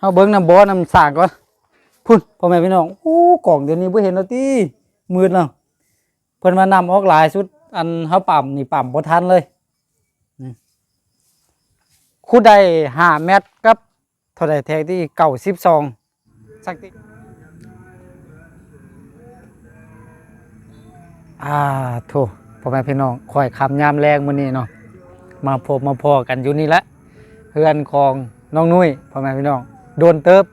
ເຮົາເບິ່ງນ້ຳບໍ່ນ້ຳສ້າງກ່ອນ. ພຸ້ນ ພໍ່ແມ່ພີ່ນ້ອງ ໂອ້ ກ້ອງດຽວນີ້ບໍ່ເຫັນແລ້ວຕິ ມືດແລ້ວ. ເພິ່ນວ່ານ້ຳອອກຫຼາຍສຸດ ອັນເຮົາປ້ຳນີ້ປ້ຳບໍ່ທັນເລີຍ. ນີ້ ຂຸດໄດ້ຫ້າແມັດກັບ ເທົ່າໃດແທ້ຕິ ເກົ້າສິບສອງ ສັກຕິ ອ່າ ໂທ້ ພໍ່ແມ່ພີ່ນ້ອງ ຂ້ອຍຄ່ຳຍາມແລງມື້ນີ້ເນາະ ມາພົບມາພໍ້ກັນຢູ່ນີ້ແຫຼະ ເຮືອນຂອງນ້ອງນຸ້ຍ. ພໍ່ແມ່ພີ່ນ້ອງ ດົນເຕີບ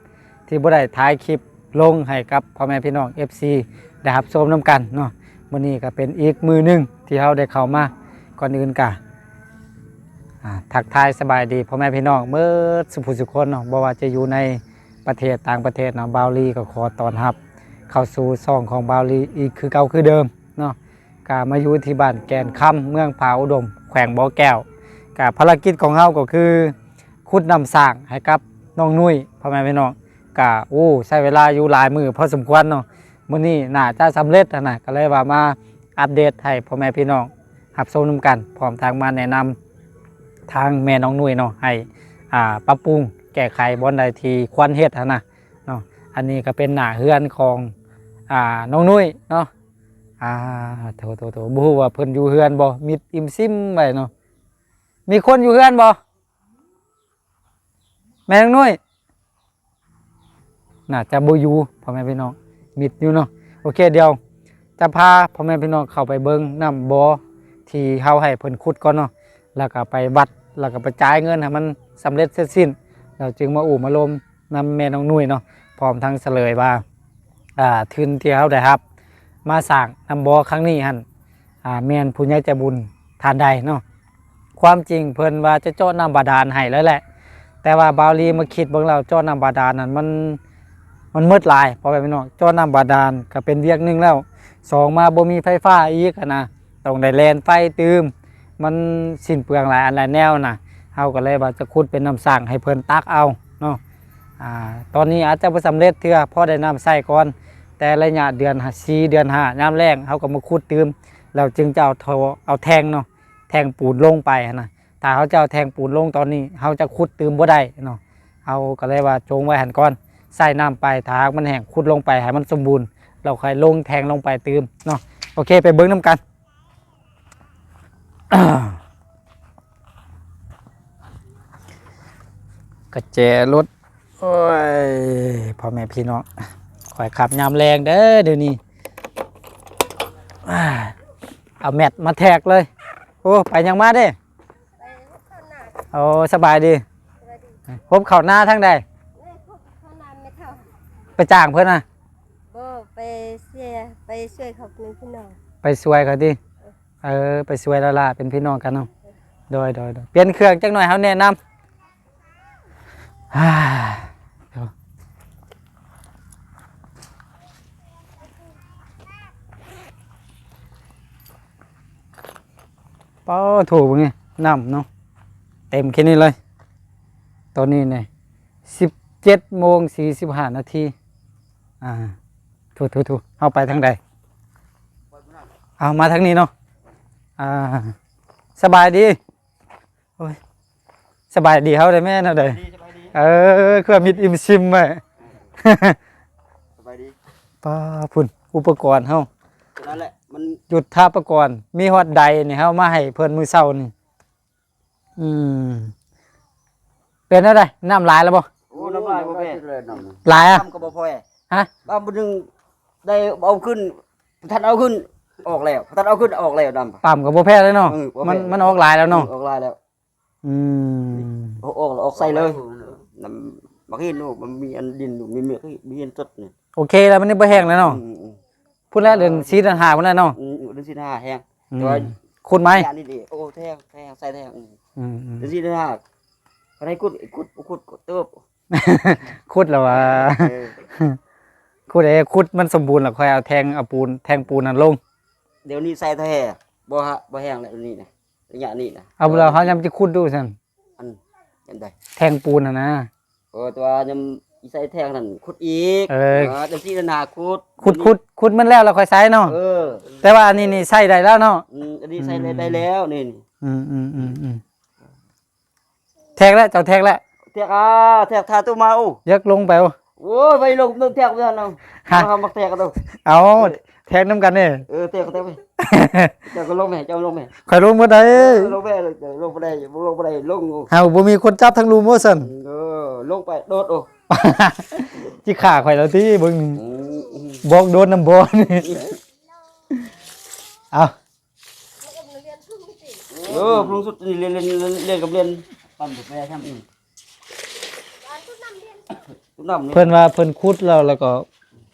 ທີ່ບໍ່ໄດ້ຖ່າຍຄລິບລົງໃຫ້ກັບພໍ່ແມ່ພີ່ນ້ອງ ເອັຟຊີ ໄດ້ຮັບຊົມນຳກັນເນາະ. ມື້ນີ້ກໍເປັນອີກມື້ໜຶ່ງທີ່ເຮົາໄດ້ເຂົ້າມາ. ກ່ອນອື່ນກະ ອ່າ ທັກທາຍສະບາຍດີພໍ່ແມ່ພີ່ນ້ອງເໝິດສຸຜູ້ສຸຄົນເນາະ ບໍ່ວ່າຈະຢູ່ໃນປະເທດຕ່າງປະເທດເນາະ. ບ່າວລີກໍຂໍຕ້ອນຮັບເຂົ້າສູ່ຊ່ອງຂອງບ່າວລີອີກຄືເກົ່າຄືເດີມເນາະ. ກະມາຢູ່ທີ່ບ້ານແກ່ນຄຳ ເມືອງຜາອຸດົມ ແຂວງບໍ່ແກ້ວ. ກະພາລະກິດຂອງເຮົາກໍຄືຂຸດນ້ຳສ້າງໃຫ້ກັບນ້ອງນຸ້ຍ ພໍ່ແມ່ພີ່ນ້ອງ. ກະ ໂອ້ ໃຊ້ເວລາຢູ່ຫຼາຍມື້ພໍສົມຄວນເນາະ. ມື້ນີ້ໜ້າຈະສຳເລັດຫັ້ນນະ ກໍເລີຍວ່າມາອັບເດດໃຫ້ພໍ່ແມ່ພີ່ນ້ອງຮັບຊົມນຳກັນ ພ້ອມທັງມາແນະນຳທາງແມ່ນ້ອງນຸ້ຍເນາະ ໃຫ້ ອ່າ ປັບປຸງແກ້ໄຂບ່ອນໃດທີ່ຄວນເຮັດຫັ້ນນະເນາະ. ອັນນີ້ກໍເປັນໜ້າເຮືອນຂອງ ອ່າ ນ້ອງນຸ້ຍເນາະ. ອ່າ ໂຖໆໆ ບໍ່ຮູ້ວ່າເພິ່ນຢູ່ເຮືອນບໍ່ ມິດອີ່ມຊິມໄວ້ເນາະ. ມີຄົນຢູ່ເຮືອນບໍ່? ແມ່ນ້ອງນຸ້ຍ ໜ້າຈະບໍ່ຢູ່ ພໍ່ແມ່ພີ່ນ້ອງ ມິດຢູ່ເນາະ. ໂອເຄ ດຽວຈະພາພໍ່ແມ່ພີ່ນ້ອງເຂົ້າໄປເບິ່ງນ້ຳບໍ່ທີ່ເຮົາໃຫ້ເພິ່ນຂຸດກ່ອນເນາະ ແລ້ວກໍໄປວັດ ແລ້ວກໍໄປຈ່າຍເງິນໃຫ້ມັນສຳເລັດເສັດສິ້ນ ແລ້ວຈຶ່ງມາໂອ້ມາລົມນຳແມ່ນ້ອງນຸ້ຍເນາະ ພ້ອມທັງສະເຫຼີຍວ່າ ອ່າ ທຶນທີ່ເຮົາໄດ້ຮັບມາສ້າງນ້ຳບໍ່ຄັ້ງນີ້ຫັ້ນ ອ່າ ແມ່ນຜູ້ໃຫຍ່ໃຈບຸນທ່ານໃດເນາະ. ຄວາມຈິງເພິ່ນວ່າຈະເຈາະນ້ຳບາດານໃຫ້ແລ້ວແຫຼະ ແຕ່ວ່າບ່າວລີມາຄິດເບິ່ງແລ້ວ ເຈາະນ້ຳບາດານນັ້ນມັນ ມັນໝົດຫຼາຍ ພໍ່ແມ່ພີ່ນ້ອງ. ເຈາະນ້ຳບາດານກໍເປັນວຽກໜຶ່ງແລ້ວ ສອງມາບໍ່ມີໄຟຟ້າອີກຫັ້ນນະ ຕ້ອງໄດ້ແລ່ນໄຟຕື່ມ ມັນສິ້ນເປືອງຫຼາຍອັນຫຼາຍແນວນະ. ເຮົາກໍເລີຍວ່າຈະຂຸດເປັນນ້ຳສ້າງໃຫ້ເພິ່ນຕັກເອົາເນາະ. ອ່າ ຕອນນີ້ອາດຈະບໍ່ສຳເລັດເທື່ອ ພໍໄດ້ນ້ຳໃຊ້ກ່ອນ ແຕ່ໄລຍະເດືອນສີ່ ເດືອນຫ້າ ຍາມແລ້ງ ເຮົາກໍມາຂຸດຕື່ມ ແລ້ວຈຶ່ງຈະເອົາທໍ່ ເອົາແທ່ງເນາະ ແທ່ງປູນລົງໄປຫັ້ນນະ. ຖ້າເຮົາຈະເອົາແທ່ງປູນລົງຕອນນີ້ ເຮົາຈະຂຸດຕື່ມບໍ່ໄດ້ເນາະ. ເຮົາກໍເລີຍວ່າຈົ່ງໄວ້ຫັ້ນກ່ອນ ໃສ່ນ້ຳໄປ ຖ້າຫາກມັນແຫ້ງ ຂຸດລົງໄປໃຫ້ມັນສົມບູນ ແລ້ວຄ່ອຍລົງແທ່ງລົງໄປຕື່ມເນາະ. ໂອເຄ ໄປເບິ່ງນຳກັນ. ກະແຈລົດ ໂອ້ຍ ພໍ່ແມ່ພີ່ນ້ອງ ຂ້ອຍຂັບຍາມແລງເດີດຽວນີ້. ເອົາແມັດມາແທກເລີຍ. ໂອ້ ໄປຫຍັງມາເດ້? ໄປຫົບເຂົ້ານາ. ໂອ້ ສະບາຍດີ. ສະບາຍດີ. ຫົບເຂົ້ານາທາງໃດ? ໄປຫົບເຂົ້ານາແມ່ເຖົ້າ. ໄປຈ້າງເພິ່ນນະ? ບໍ່ ໄປເຊຍ ໄປຊ່ວຍເຂົາເປັນພີ່ນ້ອງ. ໄປຊ່ວຍເຂົາຕິ? ເອີ ໄປຊ່ວຍລະລະ ເປັນພີ່ນ້ອງກັນເນາະ. ໂດຍ ໂດຍ ໂດຍ. ປ່ຽນເຄື່ອງຈັກໜ່ອຍ ເຮົາແນະນຳ. ປາໂທ້ ເບິ່ງນີ້ ນ້ຳເນາະ ເຕັມແຄ່ນີ້ເລີຍ. ຕອນນີ້ນີ້ ສິບເຈັດໂມງສີ່ສິບຫ້ານາທີ. ອ່າ ໂທ້ໆໆ ເຮົາໄປທາງໃດ? ເອົາ ມາທາງນີ້ເນາະ. ອ່າ ສະບາຍດີ. ໂອ້ຍ ສະບາຍດີເຮົາໄດ້ແມ່ນແນວໃດ? ສະບາຍດີ ສະບາຍດີ. ເອີ ຄືວ່າມິດອີ່ມຊິມໄວ້. ສະບາຍດີ. ປ້າ ພຸ້ນ ອຸປະກອນເຮົາ ຕົວນັ້ນແຫຼະ ມັນ ຍຸດທາປະກອນ ມີຮອດໃດນີ້ ເຮົາມາໃຫ້ເພິ່ນມື້ເຊົ້ານີ້. ອືມ ເປັນແນວໃດ? ນ້ຳຫຼາຍແລ້ວບໍ່? ໂອ້ ນ້ຳຫຼາຍບໍ່ແພ້. ຫຼາຍອະ? ນ້ຳກໍບໍ່ພໍ. ຮະ? ບາງມື້ໜຶ່ງໄດ້ເອົາຂຶ້ນ ບໍ່ທັນເອົາຂຶ້ນ ອອກແລ້ວ ບໍ່ທັນເອົາຂຶ້ນ ອອກແລ້ວນ້ຳ. ປ້ຳກໍບໍ່ແພ້ເລີຍເນາະ. ເອີ ບໍ່ແພ້. ມັນ ມັນອອກຫຼາຍແລ້ວເນາະ. ອືມ ອອກຫຼາຍແລ້ວ. ອືມ ອອກ ອອກ ອອກໃສ່ເລີຍ. ນ້ຳໝາກຫີນ ມັນມີອັນດິນຢູ່ ມີ ມີ ມີຫີນສົດນີ້. ໂອເຄແລ້ວ ມັນຍັງບໍ່ແຫ້ງເລີຍເນາະ. ອືມ ອືມ ອືມ. ພຸ້ນແຫຼະ ເດືອນສີ່ເດືອນຫ້າພຸ້ນແຫຼະເນາະ. ອືມ ເດືອນສີ່ເດືອນຫ້າແຫ້ງ. ອືມ ແຕ່ວ່າຂຸດໃໝ່ ອັນນີ້ເດ. ໂອ້ ແທ້ ແທ້ ໃສ່ແທ້. ອືມ ອືມ ເດືອນສີ່ເດືອນຫ້າ ຄັນໃຫ້ຂຸດ ຂຸດ ຂຸດເຕີບ. ຂຸດແລ້ວວ່າ ເອີ ຂຸດ ເອີ ຂຸດມັນສົມບູນແລ້ວ ຄ່ອຍເອົາແທ່ງ ເອົາປູນ ແທ່ງປູນຫັ້ນລົງ. ດຽວນີ້ໃສ່ແທ້ ບໍ່ ບໍ່ແຫ້ງແລ້ວດຽວນີ້ນະ ໄລຍະນີ້ນະ. ເອົາແລ້ວເຮົາຍັງຈະຂຸດດູຊັ້ນ ອັນ ອັນໃດ ແທ່ງປູນຫັ້ນນະ. ເອີ ແຕ່ວ່າຍັງໃສ່ແທ່ງນັ້ນ ຂຸດອີກ. ເອີ ເອີ ເດືອນສີ່ເດືອນຫ້າຂຸດ ຂຸດ ຂຸດ ຂຸດມັນແລ້ວ ແລ້ວຄ່ອຍໃສ່ເນາະ. ເອີ ແຕ່ວ່າອັນນີ້ນີ້ໃສ່ໄດ້ແລ້ວເນາະ. ອືມ ອັນນີ້ໃສ່ໄດ້ ອືມ ໄດ້ແລ້ວນີ້. ອືມໆໆໆ ແທກແລ້ວ ເຈົ້າແທກແລ້ວ. ແ ກ ອ່າ ແທກ ຖ້າໂຕມາ. ໂອ້ ຢາກລົງໄປ. ໂອ້ ໂອ້ຍ ໄປລົງ ລົງແທກບໍ່ທັນເອົາ. ຮະ ເຮົາມັກແທກເອົາໂຕ. ເອົາ ເອີ ແທກນຳກັນເດ້. ເອີ ແທກ ແທກໄປ. ເຈົ້າກໍລົງແໝ່ ເຈົ້າລົງແໝ່. ຂ້ອຍລົງບໍ່ໄດ້. ເອີ ລົງແໝ່ ລົງບໍ່ໄດ້ ລົງບໍ່ໄດ້ ລົງ. ເຮົາບໍ່ມີຄົນຈັບທາງລຸ່ມບໍ່ຊັ້ນ. ເອີ ລົງໄປໂດດ. ໂອ້ ຊິຂ້າຂ້ອຍແລ້ວຕິເບິ່ງນີ້. ອືມ ອືມ ບອກໂດດນຳບໍ່ນີ້. ເອົາ ເອີ ເພິ່ງສຸດນີ້ ລຽນ ລຽນ ລຽນກັບລຽນ ປັ່ນກາແຟຊ້ຳ. ອືມ ເພິ່ນວ່າເພິ່ນຂຸດແລ້ວ ແລ້ວກໍ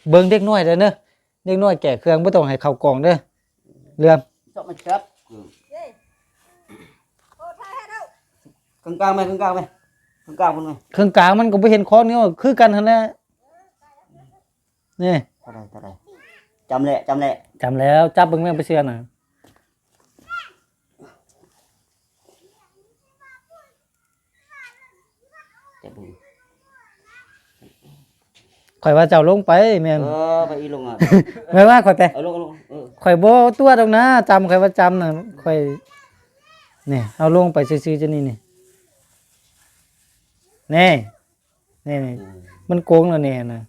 ເບິ່ງເດັກນ້ອຍເດີເນີ ເດັກນ້ອຍແກະເຄື່ອງບໍ່ຕ້ອງໃຫ້ເຂົ້າກ້ອງເດີ ເລື່ອມ ຊອກມັນຈັບ. ອືມ ເອີ ເອີ ຖ່າຍໃຫ້ເດີ້ ເຄິ່ງກາງແມ່ ເຄິ່ງກາງແມ່ ເຄິ່ງກາງພຸ້ນແມ່ ເຄິ່ງກາງມັນກໍບໍ່ເຫັນຄອນນີ້ ຄືກັນຫັ້ນແຫຼະ. ນີ້ ເທົ່າໃດ ເທົ່າໃດ ຈຳແຫຼະ ຈຳແຫຼະ ຈຳແລ້ວ ຈັບເບິ່ງແມ່ນໄປເຊື່ອນະ. ຈັບເບິ່ງ ຂ້ອຍວ່າເຈົ້າລົງໄປແມ່ນ. ເອີ ໄປອີ່ລົງອ່ະ ແມ່ນວ່າຂ້ອຍໄປ ເອົາລົງ ເອົາລົງ ເອີ ຂ້ອຍບໍ່ຕົວະດອກນາ ຈຳ ຂ້ອຍວ່າຈຳນະ ຂ້ອຍ ນີ້ ເອົາລົງໄປຊື່ໆ ຈັ່ງນີ້ນີ້ ນີ້ ນີ້ ນີ້ ອືມ ມັນໂກງແລ້ວນີ້ນະ.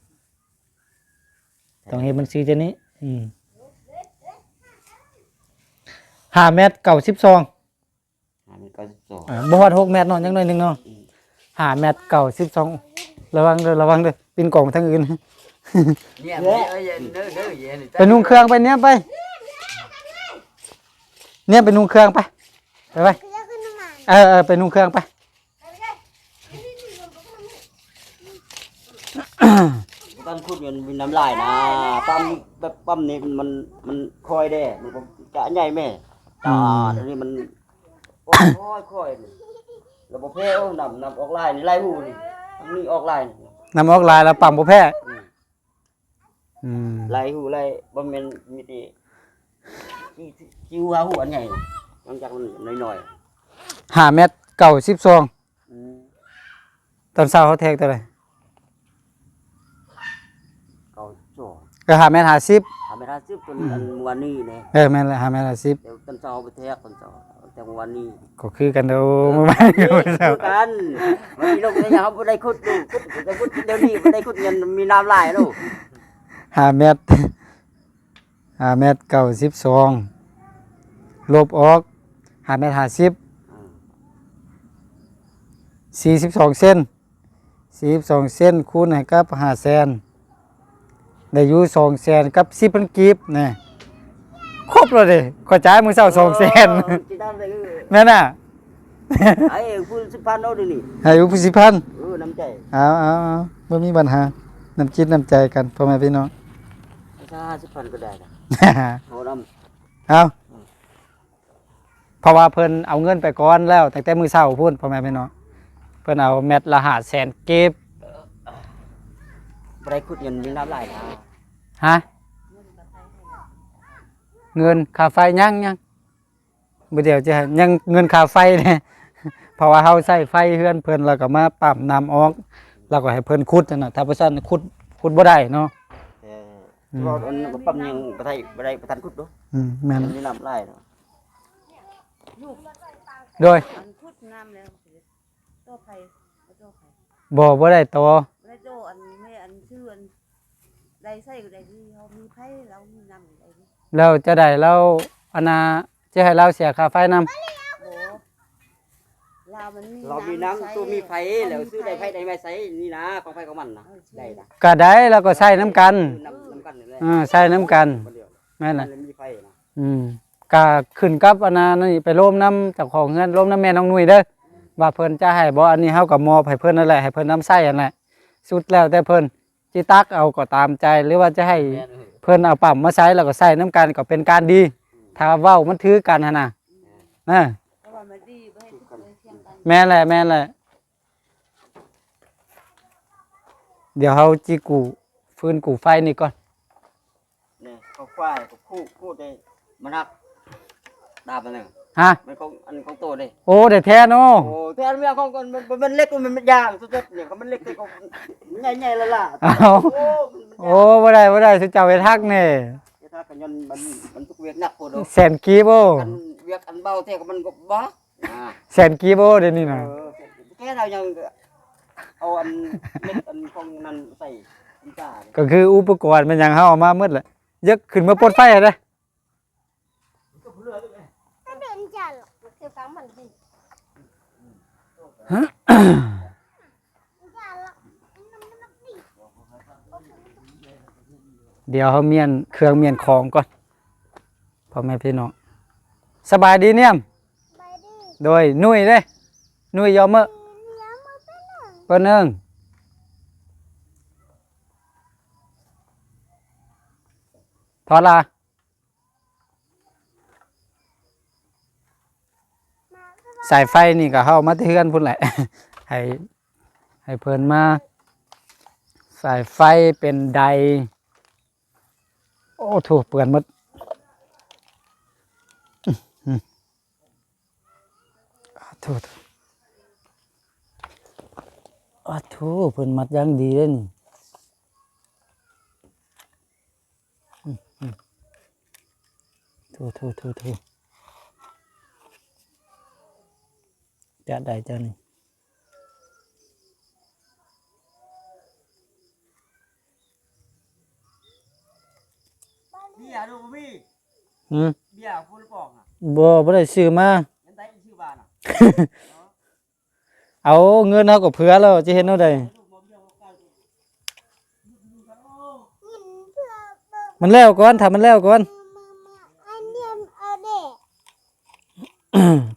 ຕ້ອງເຮັດມັນຊີ້ຈັ່ງນີ້ ອືມ ຫ້າແມັດເກົ້າສິບສອງ ຫ້າແມັດເກົ້າສິບສອງ ອ່າ ບໍ່ຮອດຫົກແມັດເນາະ ຍັງໜ້ອຍໜຶ່ງເນາະ ອືມ ຫ້າແມັດເກົ້າສິບສອງ. ລະວັງເດີ ລະວັງເດີ ປິ່ນກອງໄປທາງອື່ນ. ໄປນຸ່ງເຄື່ອງໄປ ນຽມໄປ ນຽມໄປນຸ່ງເຄື່ອງໄປ ໄປ ໄປ ເອີ ເອີ ໄປນຸ່ງເຄື່ອງໄປ. ຕອນຂຸດມັນມີນ້ຳຫຼາຍນະ ປ້ຳແບບປ້ຳນີ້ມັນ ມັນຄ່ອຍເດ້ ມັນກໍຈະໃຫຍ່ແມ້ ອືມ ຕາອັນນີ້ມັນ ໂອ້ຍ ຄ່ອຍ ແລ້ວບໍ່ແພ້ ໂອ້ ນ້ຳ ນ້ຳອອກຫຼາຍນີ້ ຫຼາຍຮູນີ້ ນີ້ອອກຫຼາຍ ນ້ຳອອກຫຼາຍແລ້ວປ້ຳບໍ່ແພ້ ອືມ ອືມ ຫຼາຍຮູ ຫຼາຍ ບໍ່ແມ່ນມີແຕ່ ຊິ ຊິຫູ ຫາຫູອັນໃຫຍ່ ຫຼັງຈາກມັນນ້ອຍໆ ຫ້າແມັດເກົ້າສິບສອງ. ອືມ ຕອນເຊົ້າເຮົາແທກເທົ່າໃດ? ເກົ້າສິບສອງ ເອີ ຫ້າແມັດຫ້າສິບ ຫ້າແມັດຫ້າສິບ ຕົວ ອືມ ອັນມື້ວານນີ້ແນ່ ເອີ ແມ່ນແຫຼະ ຫ້າແມັດຫ້າສິບ ແຕ່ຕອນເຊົ້າເຮົາໄປແທກ ຕອນເຊົ້າ ແຕ່ມື້ວານນີ້ ກໍຄືກັນເດີ ເອີ ມື້ວານນີ້ ຄືກັນ ມັນມີລົງໄລຍະ ເຮົາບໍ່ໄດ້ຂຸດຢູ່ ຂຸດ ແຕ່ຂຸດດຽວນີ້ບໍ່ໄດ້ຂຸດ ມັນມີນ້ຳຫຼາຍໂລ ຫ້າແມັດ ຫ້າແມັດເກົ້າສິບສອງ ລົບອອກຫ້າແມັດຫ້າສິບ ອືມ ສີ່ສິບສອງເຊັນ ສີ່ສິບສອງເຊັນ ຄູນໃຫ້ກັບຫ້າແສນ ໄດ້ຢູ່ສອງແສນກັບສິບພັນກີບ ແນ່ ຄົບແລ້ວເດ້ ຂ້ອຍຈ່າຍມື້ເຊົ້າສອງແສນ ເອີ ແມ່ນນະ ໃຫ້ຜູ້ສິບພັນເນາະ ດຽວນີ້ ໃຫ້ຜູ້ສິບພັນ ເອີ ນ້ຳໃຈ ເອົາໆໆ ບໍ່ມີບັນຫາ ນ້ຳຈິດນ້ຳໃຈກັນ ພໍ່ແມ່ພີ່ນ້ອງ ຫ້າສິບພັນກໍໄດ້ລະ ເອົານຳ ເອົາ ເພາະວ່າເພິ່ນເອົາເງິນໄປກ່ອນແລ້ວ ຕັ້ງແຕ່ມື້ເຊົ້າພຸ້ນ ພໍ່ແມ່ພີ່ນ້ອງ ເພິ່ນເອົາແມັດລະຫ້າແສນກີບ ບໍ່ໄດ້ຂຸດເງິນມີນ້ຳຫຼາຍນະ ຮະ ເງິນຄ່າໄຟ ຍັງ ຍັງ ບໍ່ ດຽວຈະໃຫ້ ຍັງເງິນຄ່າໄຟແດ່ ເພາະວ່າເຮົາໃຊ້ໄຟເຮືອນເພິ່ນ ແລ້ວກໍມາປ້ຳນ້ຳອອກ ແລ້ວກໍໃຫ້ເພິ່ນຂຸດຫັ້ນນະ ຖ້າບໍ່ຊັ້ນຂຸດ ຂຸດບໍ່ໄດ້ເນາະ ແຕ່ ອືມ ວ່າອັນນັ້ນກໍປ້ຳຍັງບໍ່ໄດ້ ບໍ່ໄດ້ ບໍ່ທັນຂຸດດອກ ອືມ ແມ່ນ ມັນມີນ້ຳຫຼາຍເນາະ ໂດຍ ອັນຂຸດນ້ຳແລ້ວ ຕໍ່ໄປ ບໍ່ຕໍ່ໄປ ບໍ່ ບໍ່ໄດ້ຕໍ່ ບໍ່ໄດ້ຕໍ່ ອັນແມ່ ອັນຊື່ ອັນ ໄດ້ໃຊ້ກໍໄດ້ດີ ເຮົາມີໄຟ ລາວມີນ້ຳໄດ້ດີ ແລ້ວຈະໄດ້ ແລ້ວອັນນ່າ ຈະໃຫ້ລາວເສຍຄ່າໄຟນຳ ບໍ່ ລາວມັນມີ ລາວມີນ້ຳ ນ້ຳໃຊ້ ຕູ້ມີໄຟ ແລ້ວຊື້ໄດ້ໄຟໄດ້ມາໃຊ້ນີ້ນະ ຂອງໃຜຂອງມັນນະ ເອີ ໄດ້ນະ ກໍໄດ້ ແລ້ວກໍໃຊ້ນຳກັນ ເອີ ນຳ ນຳກັນນີ້ແຫຼະ ເອີ ໃຊ້ນຳກັນ ແມ່ນລະ ມັນມີໄຟນະ ອືມ ກໍຂຶ້ນກັບອັນນັ້ນນີ້ ໄປລົມນຳເຈົ້າຂອງເຮືອນ ລົມນຳແມ່ນ້ອງນຸ້ຍເດີ ວ່າເພິ່ນຈະໃຫ້ບໍ່ ອັນນີ້ເຮົາກໍມອບໃຫ້ເພິ່ນນັ້ນແຫຼະ ໃຫ້ເພິ່ນນຳໃຊ້ຫັ້ນແຫຼະ ສຸດແລ້ວແຕ່ເພິ່ນ ຊິຕັກເອົາກໍຕາມໃຈ ຫຼືວ່າຈະໃຫ້ ແມ່ນ ເອີ ເພິ່ນເອົາປ້ຳມາໃຊ້ ແລ້ວກໍໃຊ້ນຳກັນ ກໍເປັນການດີ ຖ້າເວົ້າມັນຖືກກັນຫັ້ນນະ ແມ່ນ ນະ ເພາະວ່າມັນດີ ບໍ່ໃຫ້ທຸກຄົນເທີຽງກັນ ແມ່ນແຫຼະ ແມ່ນແຫຼະ ດຽວເຮົາຊິກູ້ ຟື້ນກູ້ໄຟນີ້ກ່ອນ ນີ້ ເຂົາຄວາຍ ເຂົາຄູດ ຄູດໄດ້ ມັນຫັກ ດາບອັນນັ້ນ ຮະ ມັນຂອງ ອັນຂອງໂຕເດ້ ໂອ້ ໄດ້ແທ້ເນາະ ໂອ້ ແທ້ແມ່ນຂອງ ມັນ ມັນເຫຼັກ ມັນ ມັນຢ່າງສຸດໆ ນີ້ ຄັນມັນເຫຼັກ ກໍໃຫຍ່ໆ ຫຼ້າໆ ເອົາ ໂອ້ ມັນ ໂອ້ ບໍ່ໄດ້ ບໍ່ໄດ້ ສຸເຈົ້າເຮັດຫັກແດ່ ເຮັດຫັກກໍຍ້ອນມັນ ມັນທຸກວຽກໜັກໂພດ ແສນກີບ ໂອ້ ຄັນວຽກອັນເບົາແທ້ກໍມັນກໍບໍ່ ອ່າ ແສນກີບ ໂອ້ ດຽວນີ້ນະ ເອີ ແກ້ລາວຍັງ ເອົາອັນເມັດອັນຂອງນັ້ນໃສ່ອັນການີ້ ກໍຄືອຸປະກອນແມ່ນຫຍັງເຮົາເອົາມາໝົດແຫຼະ. ຢາກຂຶ້ນມາປົດໄຟໃຫ້ເດ້. ດຽວເຮົາມ້ຽນເຄື່ອງມ້ຽນຂອງກ່ອນ ພໍ່ແມ່ພີ່ນ້ອງ. ສະບາຍດີນຽມ. ສະບາຍດີ. ໂດຍ ນຸ້ຍເດ້ ນຸ້ຍຢອມເມີ ເປີໜຶ່ງ ຖອດລະ. ສາຍໄຟນີ້ກໍເຮົາເອົາມາແຕ່ເຮືອນພຸ້ນແຫຼະ ໃຫ້ ໃຫ້ເພິ່ນມາ ສາຍໄຟເປັນໄດ. ໂອ້ໂທ້ ເປື້ອນໝົດ. ອາໂທ້ ອາໂທ້ ເພິ່ນມັດຢ່າງດີເດ້ນີ້. ອືມ ອືມ ໂທ້ ໂທ້ ໂທ້ ໂທ້ ຈະໄດ້ເຈົ້ານີ້. ເບຍດູບໍ່ມີ. ຫືມ? ເບຍຜູ້ລະປອງອະ. ບໍ່ ບໍ່ໄດ້ຊື້ມາ. ຍັງໄດ້ຊື້ບານອະ. ເອົາເງິນເຮົາກໍເຜືອແລ້ວ ຈະເຮັດແນວໃດ? ມັນແລ້ວກ່ອນ ຖ້າມັນແລ້ວກ່ອນ.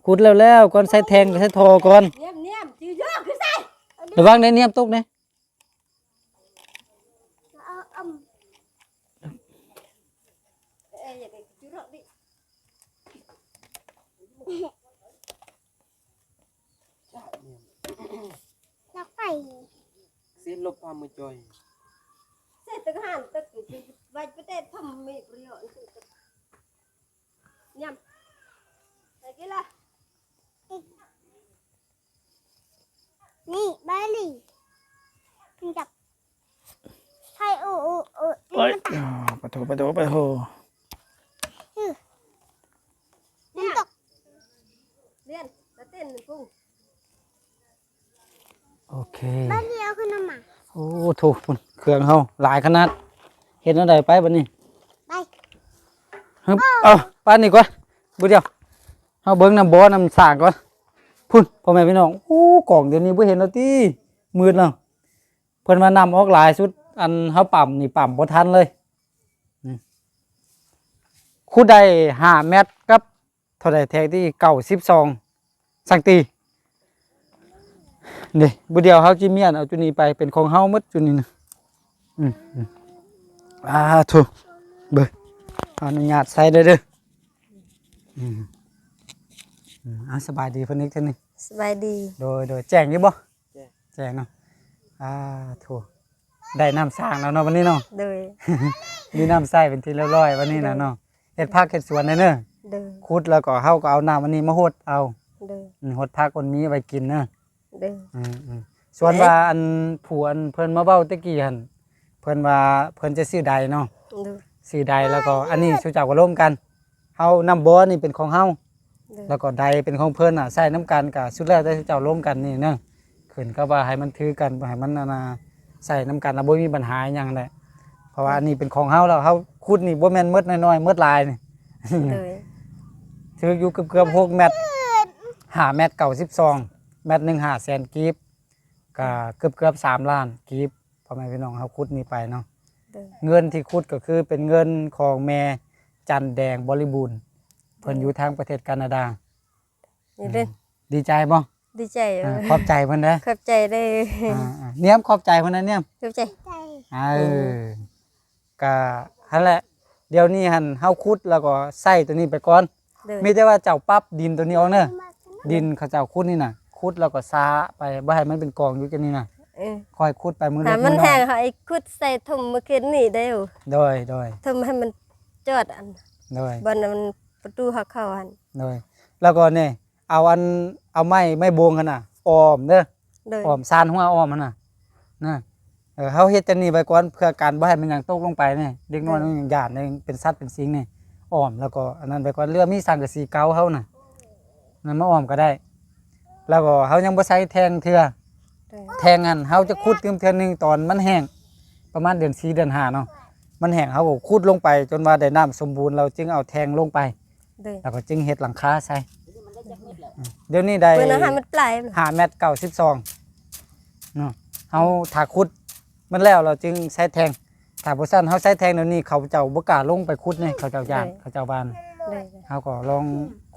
ຂຸດແລ້ວໆກ່ອນ ໃສ່ແທງ ໃສ່ທໍ່ກ່ອນ. ລະວັງເດ້ ນຽມຕົກເດ້. ນີ້ ບາລີ ຈັບ ໃຫ້ ໂອ ໂອ ໂອ ໂອ້ຍ ປະໂທ ປະໂທ ປະໂທ. ອື ມັນຕົກ ລຽນ ລະເຕັ້ນພຸ້ນ. ໂອເຄ ບາດນີ້ເອົາຂຶ້ນມາ. ໂອ້ໂທ້ ພຸ້ນ ເຄື່ອງເຮົາຫຼາຍຂະໜາດ. ເຮັດແນວໃດໄປບາດນີ້? ໄປ ຮຶບ ເອົາ ປານນີ້ກ່ອນ ບຶດດຽວ ເຮົາເບິ່ງນ້ຳບໍ່ນ້ຳສ້າງກ່ອນ. ພຸ້ນ ພໍ່ແມ່ພີ່ນ້ອງ ໂອ້ ກອງດຽວນີ້ບໍ່ເຫັນແລ້ວຕິ ມືດແລ້ວ. ເພິ່ນວ່ານ້ຳອອກຫຼາຍສຸດ ອັນເຮົາປ້ຳນີ້ປ້ຳບໍ່ທັນເລີຍ. ອືມ ຂຸດໄດ້ຫ້າແມັດກັບ ເທົ່າໃດແທ້ຕິ ເກົ້າສິບສອງຊັງຕີ. ນີ້ ບຶດດຽວເຮົາຊິມ້ຽນເອົາຈຸດນີ້ໄປ ເປັນຂອງເຮົາໝົດຈຸດນີ້ນະ. ອືມ ອືມ ອາໂທ້ ເບິ່ງ ອະນຸຍາດໃສ່ເດີ ເດີ. ອືມ ອືມ ອາ ສະບາຍດີເພິ່ນອີກເທື່ອໜຶ່ງ. ສະບາຍດີ. ໂດຍ ໂດຍ ແຈ້ງຢູ່ບໍ່? ແຈ້ງ ແຈ້ງເນາະ. ອາໂທ້ ໄດ້ນ້ຳສ້າງແລ້ວເນາະ ບາດນີ້ເນາະ. ໂດຍ ມີນ້ຳໃຊ້ເປັນທີ່ຮຽບຮ້ອຍບາດນີ້ນະເນາະ. ໂດຍ ເຮັດຜັກເຮັດສວນໄດ້ເນີ. ໂດຍ ຂຸດແລ້ວກໍເຮົາກໍເອົານ້ຳອັນນີ້ມາຫົດເອົາ. ໂດຍ ອືມ ຫົດຜັກມັນມີໄວ້ກິນເນີ. ໂດຍ ອືມໆ ສ່ວນວ່າອັນຜູ້ອັນເພິ່ນມາເວົ້າແຕ່ກີ້ຫັ້ນ ເພິ່ນວ່າເພິ່ນຈະຊື້ໄດເນາະ. ໂດຍ ຊື້ໄດ ແລ້ວກໍອັນນີ້ຊຸເຈົ້າກໍລົມກັນ ເຮົາ ນ້ຳບໍ່ນີ້ເປັນຂອງເຮົາ. ໂດຍ ແລ້ວກໍໄດເປັນຂອງເພິ່ນນະ ໃຊ້ນຳກັນ ກະສຸດແລ້ວແຕ່ເຈົ້າລົມກັນນີ້ເນີ. ຂຶ້ນກັບວ່າໃຫ້ມັນຖືກັນ ໃຫ້ມັນ ອັນນ່າ ໃຊ້ນຳກັນ ລະບໍ່ມີບັນຫາຫຍັງແຫຼະ ເພາະວ່າອັນນີ້ເປັນຂອງເຮົາແລ້ວ. ເຮົາຂຸດນີ້ບໍ່ແມ່ນໝົດນ້ອຍໆ ໝົດຫຼາຍນີ້. ໂດຍ ຖືກຢູ່ເກືອບໆ ຫົກແມັດ ຫ້າແມັດເກົ້າສິບສອງ ແມັດໜຶ່ງຫ້າແສນກີບ ກະເກືອບໆ ສາມລ້ານກີບ. ພໍ່ແມ່ພີ່ນ້ອງ ເຮົາຂຸດນີ້ໄປເນາະ. ໂດຍ ເງິນທີ່ຂຸດກໍຄືເປັນເງິນຂອງແມ່ຈັນແດງ ບໍລິບູນ ເພິ່ນຢູ່ທາງປະເທດການາດາ. ນີ້ເດ້ ອືມ ດີໃຈບໍ່? ດີໃຈ. ເອີ ອາ ຂອບໃຈເພິ່ນເດີ. ຂອບໃຈເດີ. ອາໆ ນຽມ ຂອບໃຈເພິ່ນນະ ນຽມ. ຂອບໃຈ. ເອີ ກະຫັ້ນແຫຼະ ດຽວນີ້ຫັ້ນເຮົາຂຸດແລ້ວກໍໃຊ້ໂຕນີ້ໄປກ່ອນ. ໂດຍ ມີແຕ່ວ່າເຈົ້າປັບດິນໂຕນີ້ອອກເນີ. ໂດຍ ດິນເຂົາເຈົ້າຂຸດນີ້ນະ ຂຸດແລ້ວກໍຊະໄປ ບໍ່ໃຫ້ມັນເປັນກອງຢູ່ຈັ່ງນີ້ນະ. ເອີ ຄ່ອຍຂຸດໄປມື້ເລັກມື້ນ້ອຍ. ຖ້າມັນແຫ້ງ ເຮົາໄອ້ຂຸດໃສ່ຖົມມື້ຄືນນີ້ໄດ້. ໂດຍໆ ຖົມໃຫ້ມັນຈອດອັນ ໂດຍ ບ່ອນມັນປະຕູເຮົາເຂົ້າຫັ້ນ. ໂດຍ ແລ້ວກໍນີ້ ເອົາອັນ ເອົາໄມ້ ໄມ້ໂບງຫັ້ນນະ ອ້ອມເດີ. ໂດຍ ອ້ອມຊານຫົວອ້ອມຫັ້ນນະ ນະ. ເອີ ເຮົາເຮັດຈັ່ງນີ້ໄວ້ກ່ອນ ເພື່ອກັນບໍ່ໃຫ້ມັນຫຍັງຕົກລົງໄປນີ້ ເດັກນ້ອຍ ໂດຍ ມັນຍັງຢ້ານເດ້ ເປັນສັດເປັນສິ່ງນີ້ ອ້ອມ ແລ້ວກໍອັນນັ້ນໄວ້ກ່ອນ ຫຼືວ່າມີສັງກະສີເກົ່າເຮົານະ ນັ້ນມາອ້ອມກໍໄດ້. ແລ້ວກໍເຮົາຍັງບໍ່ໃສ່ແທ່ງເທື່ອ ໂດຍ ແທງຫັ້ນເຮົາຈະຂຸດຕື່ມເທື່ອໜຶ່ງຕອນມັນແຫ້ງ ປະມານເດືອນສີ່ເດືອນຫ້າເນາະ ມັນແຫ້ງ ເຮົາກໍຂຸດລົງໄປຈົນວ່າໄດ້ນ້ຳສົມບູນ ເຮົາຈຶ່ງເອົາແທງລົງໄປ ໂດຍ ແລ້ວກໍຈຶ່ງເຮັດຫຼັງຄາໃສ່. ດຽວນີ້ໄດ້ ເພິ່ນເອົາຫ້າແມັດປາຍ ຫ້າແມັດເກົ້າສິບສອງເນາະ ເຮົາຖ້າຂຸດມັນແລ້ວ ເຮົາຈຶ່ງໃສ່ແທງ ຖ້າບໍ່ຊັ້ນເຮົາໃສ່ແທງດຽວນີ້ ເຂົາເຈົ້າບໍ່ກ້າລົງໄປຂຸດເດ້ ເຂົາເຈົ້າຢ້ານ ໂດຍ ເຂົາເຈົ້າຢ້ານ ໂດຍ ເຮົາກໍລອງ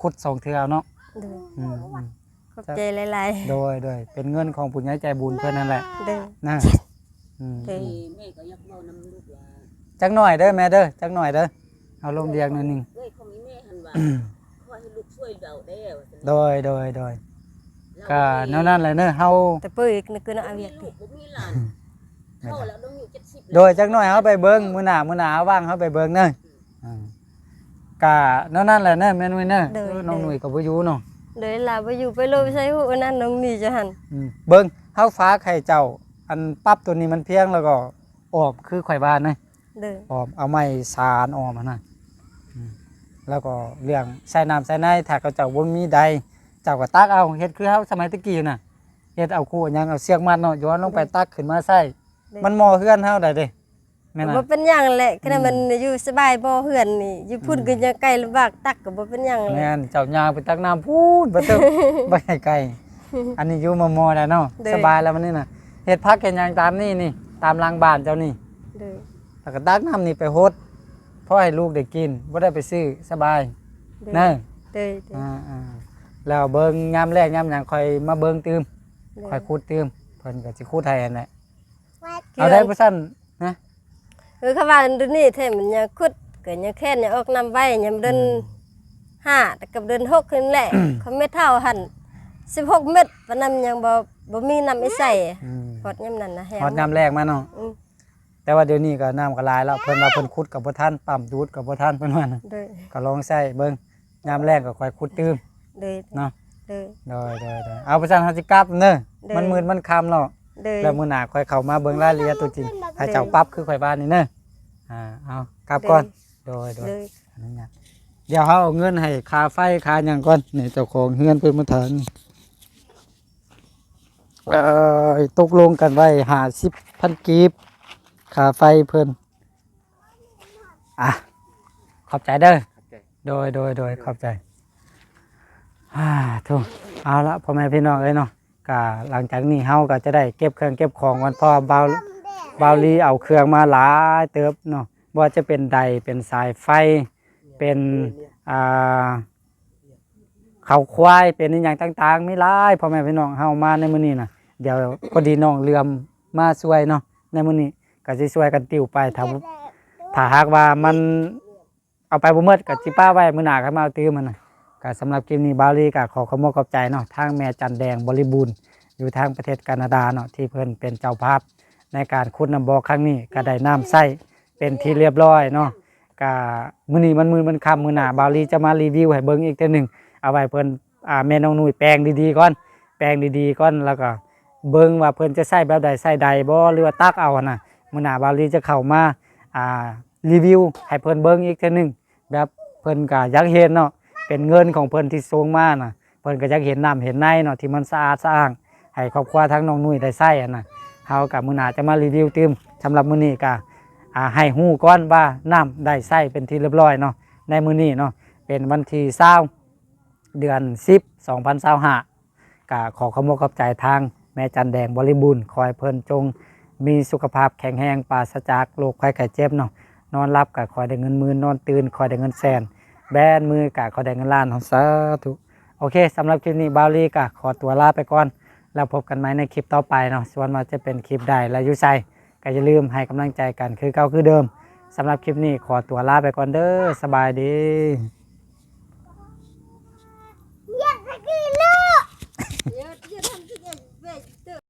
ຂຸດສອງເທື່ອເອົາເນາະ ໂດຍ ອືມໆ ຂອບໃຈຫຼາຍໆ ໂດຍໆ ເປັນເງິນຂອງຜູ້ໃຫຍ່ໃຈບຸນເພິ່ນນັ້ນແຫຼະ ໂດຍ ນະ ອືມ ໂດຍ ອືມ ແມ່ກໍຢາກເວົ້ານຳລູກຫຼານ ຈັກໜ້ອຍເດີແມ່ເດີ ຈັກໜ້ອຍເດີ ເຮົາລົມວຽກໜ້ອຍໜຶ່ງ ເອື້ອຍຂອງອີ່ແມ່ຫັ້ນວ່າ ຂໍໃຫ້ລູກຊ່ວຍເວົ້າແດ່ວ່າຊັ້ນ ໂດຍ ໂດຍ ໂດຍ ລາວ ກໍແນວນັ້ນແຫຼະເນີ ເຮົາ ແຕ່ເປີອີກນີ້ຄືເນາະ ອາວຽກ ລູກບໍ່ມີຫຼານ ແມ່ນ ເຖົ້າແລ້ວ ອາຍຸເຈັດສິບ ໂດຍ ຈັກໜ້ອຍເຮົາໄປເບິ່ງ ມື້ໜ້າ ມື້ໜ້າເຮົາວ່າງເຮົາໄປເບິ່ງເນີ ອືມ ອ່າ ກະແນວນັ້ນແຫຼະເນີ ແມ່ນຸ້ຍເນີ ໂດຍ ເອີ ນ້ອງ ໂດຍ ນຸ້ຍກໍບໍ່ຢູ່ເນາະ ໂດຍ ລາວບໍ່ຢູ່ ໄປໂລດໃສ່ຮູ້ອັນນັ້ນນ້ອງນີ້ຈະຫັ້ນ ອືມ ເບິ່ງ ເຮົາຝາກໃຫ້ເຈົ້າ ອັນປັບໂຕນີ້ມັນພຽງ ແລ້ວກໍອ້ອມຄືຂ້ອຍວ່ານະ ໂດຍ ອ້ອມ ເອົາໄມ້ສານອ້ອມຫັ້ນນະ ອືມ ແລ້ວກໍເລື່ອງໃຊ້ນ້ຳໃຊ້ໃນ ຖ້າເຂົາເຈົ້າບໍ່ມີໃດ ເຈົ້າກໍຕັກເອົາ ເຮັດຄືເຮົາສະໄໝແຕ່ກີ້ນະ ເຮັດເອົາຄູ່ຫຍັງ ເອົາເຊືອກມັດເນາະ ຍ້ອນລົງໄປ ໂດຍ ຕັກຂຶ້ນມາໃຊ້ ໂດຍ ມັນໝໍ້ເຮືອນເຮົາໄດເດ້ ແມ່ນ ບໍ່ເປັນຫຍັງແຫຼະ ຄັນມັນ ອືມ ຢູ່ສະບາຍບໍ່ ເຮືອນນີ້ ຢູ່ພຸ້ນ ອືມ ກໍຍັງໄກລຳບາກ ຕັກກໍບໍ່ເປັນຫຍັງແຫຼະ ແມ່ນ ເຈົ້າຍ່າງໄປຕັກນ້ຳພຸ້ນ ບໍ່ເຖິງ ບໍ່ໃຫ້ໄກ ອັນນີ້ຢູ່ມໍ່ໆໄດ້ເນາະ ໂດຍ ສະບາຍແລ້ວບັດນີ້ນະ ເຮັດຜັກເຮັດຫຍັງຕາມນີ້ນີ້ ຕາມຫຼັງບ້ານເຈົ້ານີ້ ໂດຍ ແລ້ວກໍຕັກນ້ຳນີ້ໄປຫົດ ພໍໃຫ້ລູກໄດ້ກິນ ບໍ່ໄດ້ໄປຊື້ ສະບາຍ ໂດຍ ເນີ ໂດຍ ໂດຍ ອ່າໆ ແລ້ວເບິ່ງຍາມແລ້ງຍາມຫຍັງ ຂ້ອຍມາເບິ່ງຕື່ມ ໂດຍ ຂ້ອຍຂຸດຕື່ມ ເພິ່ນກໍຊິຂຸດໃຫ້ຫັ້ນແຫຼະ ເອົາໄດ້ບໍ່ຊັ້ນ ຮະ ເອີ ຄັນວ່າດຽວນີ້ແທ້ມັນຍັງຂຸດ ກໍຍັງແຄ້ນ ຍັງອອກນ້ຳໄວ ຍາມເດືອນ ອືມ ຫ້າກັບເດືອນຫົກນີ້ແຫຼະ ຂອງແມ່ເຖົ້າຫັ້ນ ສິບຫົກແມັດ ປານນັ້ນຍັງບໍ່ ບໍ່ມີນ້ຳໃຫ້ໃຊ້ ອືມ ຮອດຍາມນັ້ນນະ ຮອດຍາມແລ້ງມາເນາະ ອືມ ແຕ່ວ່າດຽວນີ້ກໍນ້ຳກໍຫຼາຍແລ້ວ ເພິ່ນວ່າເພິ່ນຂຸດກໍບໍ່ທັນ ປ້ຳດູດກໍບໍ່ທັນ ເພິ່ນວ່ານະ ໂດຍ ກໍລອງໃຊ້ເບິ່ງ ຍາມແລ້ງກໍຄ່ອຍຂຸດຕື່ມ ໂດຍ ເນາະ ໂດຍ ໂດຍ ໂດຍ ໂດຍ ເອົາ ປະຊັ້ນເຮົາຊິກັບເນີ ໂດຍ ມັນມືດມັນຄ່ຳແລ້ວ ໂດຍ ແລ້ວມື້ໜ້າຄ່ອຍເຂົ້າມາເບິ່ງລາຍລະອຽດຕົວຈິງ ໂດຍ ໃຫ້ເຈົ້າປັບຄືຂ້ອຍວ່ານີ້ເນີ ອ່າ ເອົາ ກັບກ່ອນ ໂດຍ ໂດຍ ໂດຍ ໂດຍ ອະນຸຍາດ ດຽວເຮົາເອົາເງິນໃຫ້ຄ່າໄຟຄ່າຫຍັງກ່ອນ ນີ້ເຈົ້າຂອງເຮືອນເພິ່ນມາຖາມ ເອີ ຕົກລົງກັນໄວ້ຫ້າສິບພັນກີບ ຄ່າໄຟເພິ່ນ ອ່ະ ຂອບໃຈເດີ ຂອບໃຈ ໂດຍ ໂດຍ ໂດຍ ຂອບໃຈ ອ່າ ໂທ້ ເອົາລະ ພໍ່ແມ່ພີ່ນ້ອງເອີຍເນາະ ກະຫຼັງຈາກນີ້ເຮົາກໍຈະໄດ້ເກັບເຄື່ອງເກັບຂອງກ່ອນ ເພາະວ່າບ່າວ ບ່າວລີເອົາເຄື່ອງມາຫຼາຍເຕີບເນາະ ບໍ່ວ່າຈະເປັນໄດ ເປັນສາຍໄຟ ເປັນ ອ່າ ເຂົ້າຄວາຍ ເປັນອີ່ຫຍັງຕ່າງໆ ມີຫຼາຍ ພໍ່ແມ່ພີ່ນ້ອງ ເຮົາມາໃນມື້ນີ້ນະ ດຽວພໍດີນ້ອງເຫຼືອມມາຊ່ວຍເນາະ ໃນມື້ນີ້ກໍຊິຊ່ວຍກັນຕິວໄປ ຖ້າ ຖ້າຫາກວ່າມັນ ເອົາໄປບໍ່ໝົດກໍຊິປະໄວ້ມື້ໜ້າຄ່ອຍມາເອົາຕື່ມຫັ້ນນະ ກໍສຳລັບຄລິບນີ້ບ່າວລີກໍຂໍຂອບອົກຂອບໃຈເນາະ ທາງແມ່ຈັນແດງບໍລິບູນ ຢູ່ທາງປະເທດການາດາເນາະ ທີ່ເພິ່ນເປັນເຈົ້າພາບໃນການຂຸດນ້ຳບໍ່ຄັ້ງນີ້ ກໍໄດ້ນ້ຳໃຊ້ເປັນທີ່ລຽບຮ້ອຍເນາະ ກໍມື້ນີ້ມັນມືດມັນຄ່ຳ ມື້ໜ້າບ່າວລີຈະມາຣີວິວໃຫ້ເບິ່ງອີກເທື່ອໜຶ່ງ ເອົາໄວ້ເພິ່ນ ອ່າ ແມ່ນ້ອງນຸ້ຍແປງດີໆກ່ອນ ແປງດີໆກ່ອນ ແລ້ວກໍເບິ່ງວ່າເພິ່ນຈະໃຊ້ແບບໃດ ໃຊ້ໄດບໍ່ ຫຼືວ່າຕັກເອົາຫັ້ນນະ ມື້ໜ້າບ່າວລີຈະເຂົ້າມາ ອ່າ ຣີວິວໃຫ້ເພິ່ນເບິ່ງອີກເທື່ອໜຶ່ງ ແບບເພິ່ນກໍຢາກເຫັນເນາະ ເປັນເງິນຂອງເພິ່ນທີ່ສົ່ງມານະ ເພິ່ນກໍຢາກເຫັນນ້ຳເຫັນໃນເນາະ ທີ່ມັນສະອາດສະອ້າງ ໃຫ້ຄອບຄົວທາງນ້ອງນຸ້ຍໄດ້ໃຊ້ຫັ້ນນະ ເຮົາກໍມື້ໜ້າຈະມາຣີວິວຕື່ມ ສຳລັບມື້ນີ້ກໍ ອ່າ ໃຫ້ຮູ້ກ່ອນວ່ານ້ຳໄດ້ໃຊ້ເປັນທີ່ລຽບຮ້ອຍເນາະ ໃນມື້ນີ້ເນາະ ເປັນວັນທີຊາວ ເດືອນສິບ ສອງພັນຊາວຫ້າ ກໍຂໍຂອບອົກຂອບໃຈທາງແມ່ຈັນແດງບໍລິບູນ ຂໍໃຫ້ເພິ່ນຈົ່ງມີສຸຂະພາບແຂງແຮງ ປາສະຈາກໂລກໄຂ້ໄຂ້ເຈັບເນາະ ນອນຫຼັບກໍຂໍໃຫ້ໄດ້ເງິນໝື່ນ ນອນຕື່ນຂໍໃຫ້ໄດ້ເງິນແສນ ແບມືກໍຂໍໃຫ້ໄດ້ເງິນລ້ານເນາະ ສາທຸ. ໂອເຄ ສຳລັບຄລິບນີ້ບ່າວລີກໍຂໍຕົວລາໄປກ່ອນ ແລ້ວພົບກັນໃໝ່ໃນຄລິບຕໍ່ໄປເນາະ ສ່ວນວ່າຈະເປັນຄລິບໃດ ແລະ ຢູ່ໃສ ກໍຢ່າລືມໃຫ້ກຳລັງໃຈກັນຄືເກົ່າຄືເດີມ. ສຳລັບຄລິບນີ້ຂໍຕົວລາໄປກ່ອນເດີ ສະບາຍດີ.